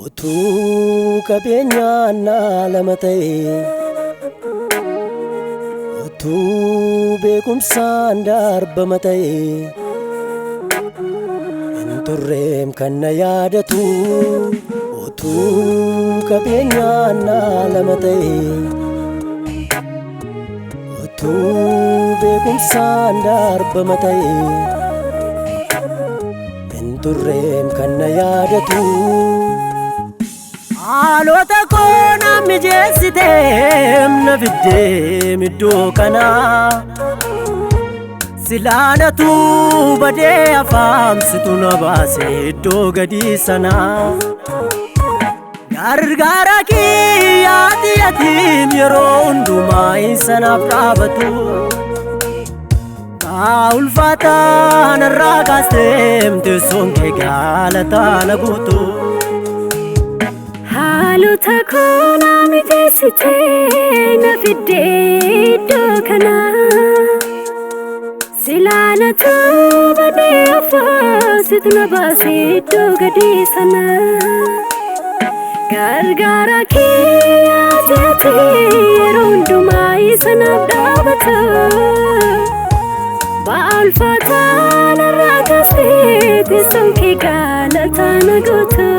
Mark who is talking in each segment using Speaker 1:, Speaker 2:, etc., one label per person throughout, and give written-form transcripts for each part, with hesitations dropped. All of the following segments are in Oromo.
Speaker 1: Utuu qabeenyaan lama ta'e, utuu beekumsaan darbama ta'e, hin turreem kan na yaadatu. Utuu qabeenyaan lama ta'e, utuu beekumsaan darbama ta'e, hin turreem kan na yaadatu. Haalota koo na mijeessiteem na fiddeem iddoo kanaa. Silaanatu badee afaamsitu na baase iddoo gadii sanaa. Gargaara kiyyaati atiim yeroo hundumaa sanaaf dhaabatu. Kaa ulfaataa narraa kaasteem teessoon kee galataa na guutu.
Speaker 2: Haalota koo na mijeessitee na fiddee iddoo kanaa. Silaanatu badee afaasitu na baase iddoo gadii sanaa. Gargaara kiyyaati ati yeroo hundumaa sanaaf dhaabatu. Ba'aa ulfaataa narraa kaastee teessoon kee galataa na guutu.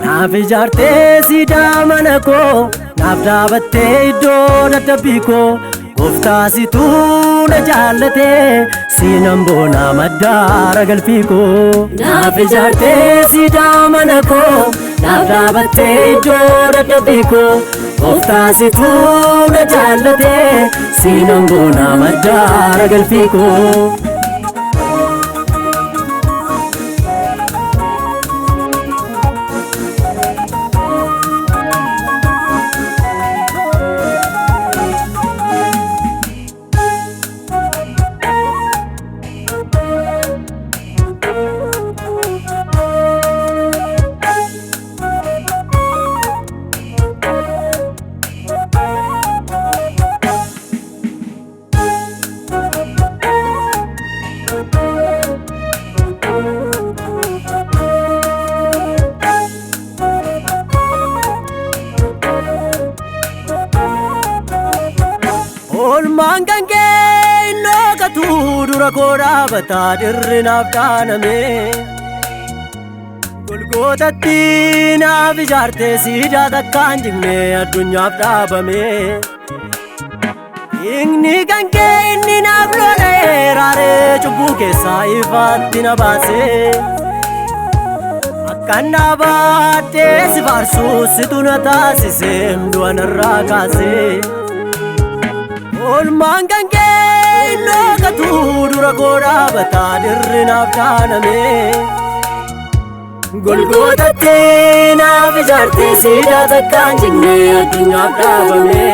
Speaker 1: Naaf ijaartee siidaa mana koo, naaf dhaabattee iddoo dadhabbii koo, gooftaa situu na jaallatee siinan boonaa maddaara galfii koo. Naaf ijaartee siidaa mana koo, naaf dhaabattee iddoo dadhabbii koo, gooftaa situu na jaallatee siinan boonaa maddaara galfii koo. Oolmaan kan kee inni oogatu dura koo dhaabataa dirri naaf dhaaname. Golgootatti naaf ijaarte siidaa takkaan jigne addunyaaf dhaabame. Inni kan kee inni naaf lola'ee raaree cubbuu keessaa ifaatti na baase. Akkan dhaabaddee si faarsu situ na taasisee du'a narraa kaase. Oolmaan kan kee inni oogatu dura koo dhaabataa dirri naaf dhaaname. Golgootatti naaf ijaarte siidaa takkaan jigne addunyaaf dhaabame.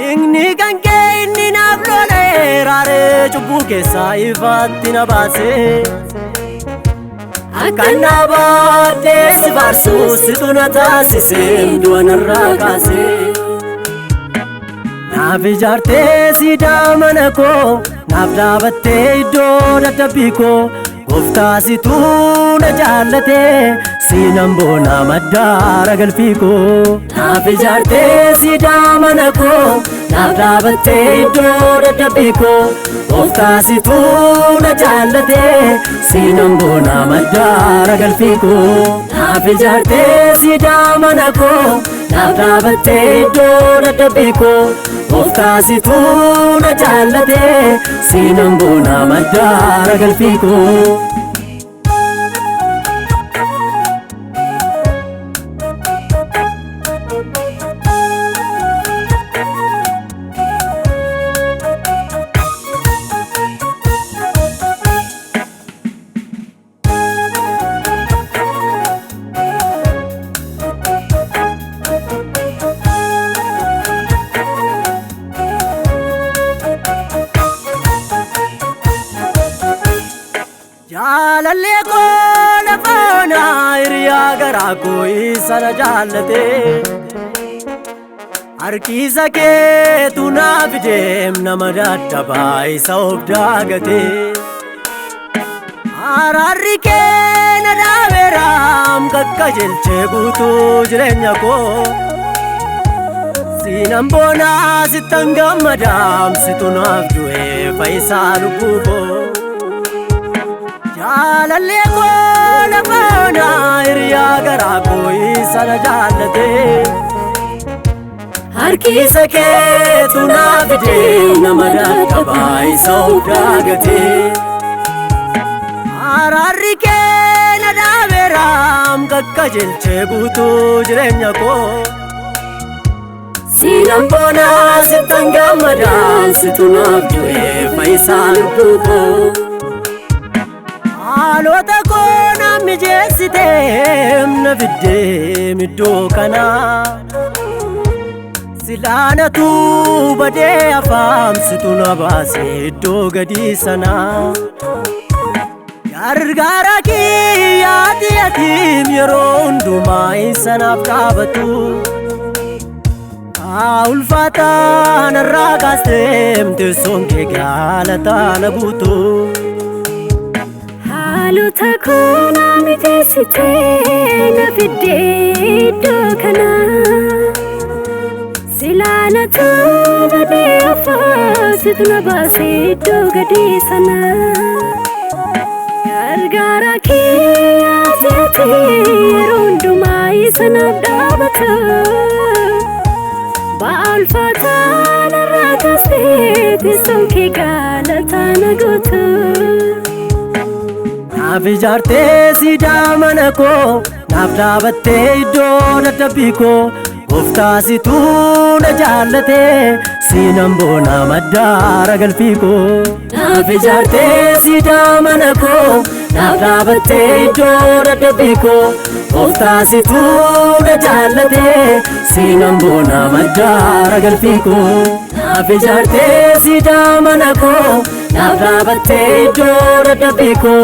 Speaker 1: Inni kan kee inni naaf lola'ee raaree cubbuu keessaa ifaatti na baase. Akkan dhaabaddee si faarsu situ na taasisee du'a narraa kaase. Naaf ijaartee siidaa mana koo, naaf dhaabattee iddoo dadhabbii koo, gooftaa situu na jaallatee siinan boonaa maddaara galfii koo. Naaf ijaartee siidaa mana koo, naaf dhaabattee iddoo dadhabbii koo, gooftaa situu na jaallatee siinan boonaa maddaara galfii koo. Naaf ijaartee siidaa mana koo, naaf dhaabattee iddoo dadhabbii koo, gooftaa situu na jaallatee siinan boonaa maddaara galfii koo. Jaalallee koo lafaanaa hiriyaa garaa koo isa na jaallate. Harkiisa keetu naa fideem nama dadhabaa isa of daagate. Araarri kee na dhaabeeraam qaqqajeelchee guutuu jireenya koo. Siinan boonaa sittan gammadaam situ naaf du'ee fayyisaa lubbuu koo. Jaalallee koo lafa onaa hiriyaa garaa koo isa na jaallatee. Harkiisa keetu naa fidee nama dadhabaa isa of daagatee. Araarri kee na dhaabeeraam qaqqajeelchee guutuu jireenya koo. Siinan boonaa sittan gammadaan situ naaf du'ee fayyisaa lubbuu koo. Haalota koo na mijeessitee na fiddee iddoo kanaa. Silaanatu badee afaamsitu na baase iddoo gadii sanaa. Gargaara kiyyaati atiim yeroo hundumaa isanaaf dhaabatu. Haa ulfaataa narraa kaasteem teessoon kee galataa na guutu.
Speaker 2: Haalota koo na mijeessitee na fiddee iddoo kana. Silaanatu badee afaasitu na baase iddoo gadii sana. Gargaara kiyyaati ati yeroo hundumaa isanaaf dhaabatu. Ba'aa ulfaataa narraa kaastee teessoon kee galataa na guutu.
Speaker 1: Naaf ijaartee siidaa mana koo, naaf dhaabattee iddoo dadhabbii koo. Gooftaa situu na jaallatee, siinan boonaa maddaara galfii koo. Naaf ijaartee siidaa mana koo, naaf dhaabattee iddoo dadhabbii koo. Gooftaa situu na jaallatee, siinan boonaa maddaara galfii koo. Naaf ijaartee siidaa mana koo, naaf dhaabattee iddoo dadhabbii koo.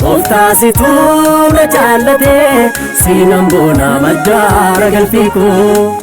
Speaker 1: Gooftaa situu na jaallatee, siinan boonaa maddaara galfii koo.